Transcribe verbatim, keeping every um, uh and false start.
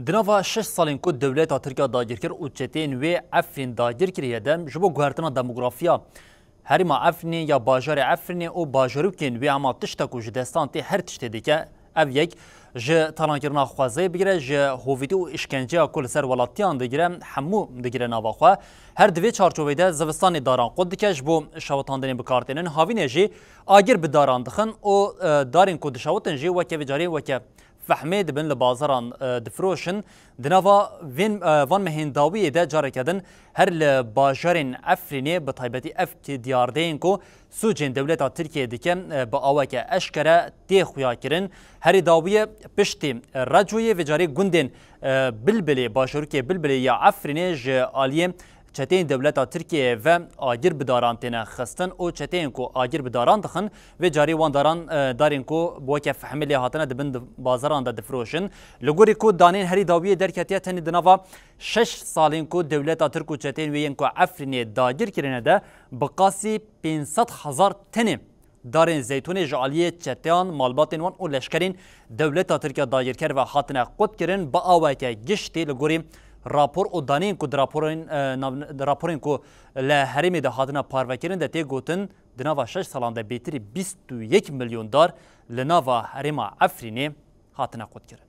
Di nava şeş salên ku dewleta Tirk ya dagirker û çeteyên wê Efrîn dagir kiriye de, ji bo guhertina demografiya herêma Efrînê ya bajarê Efrînê û bajarokên wê hema tişta ku ji destan tê her tiştê dike, ev yek ji talankirina xwezayê bigire, ji hovîtî û îşkenceya ku li ser welatiyan digire, hemû digire nava xwe. Her di vê çarçoveyê de zivistanê daran qut dike, ji bo şewitandinê bi kar tênin, havînê jî agir bi daran dixin û, e, darên ku dişewitin jî weke vê carê weke fehmê dibin li bazaran, e, difiroşin. Di nava vên, e, van mehên dawiyê de careke din her li bajarên Efrînê, bi taybetî ev ki diyardeyên ku sûcên dewleta Tirkiyê dike, e, bi aweke eşkere tê xuyakirin. Herî dawiyê piştî, e, Recoyê vê carê gundên, e, Bilbilê, bajarokê Bilbilê ya Efrînê ji aliyê çeteyên dewleta Tirkiyeyê ve agir bi daran têne xistin û çeteyên ku agir bi daran dixin, vê carî wan daran, e, darên ku bi weke fehmê lê hatine dibin di bazaran de difiroşin. Li gorî ku danên herî dawiyê derketiye, tenê di nava şeş salên ku dewleta Tirk û çeteyên wê yên ku Efrînê dagir kirine de bi qasî pênc sed hezar tenê darên zeytûnê ji aliyê çeteyan, malbatên wan û leşkerên dewleta Tirk ya dagirker ve hatine qutkirin. Bi aweke giştî li gorî rapor û daneyên ku di raporên, e, nav-, di raporên ku li herêmê de hatine parvekirin de tê gotin, di nava şeş salan de bêtirî bîst û yek milyon dar li nava herêma Efrînê hatine qutkirin.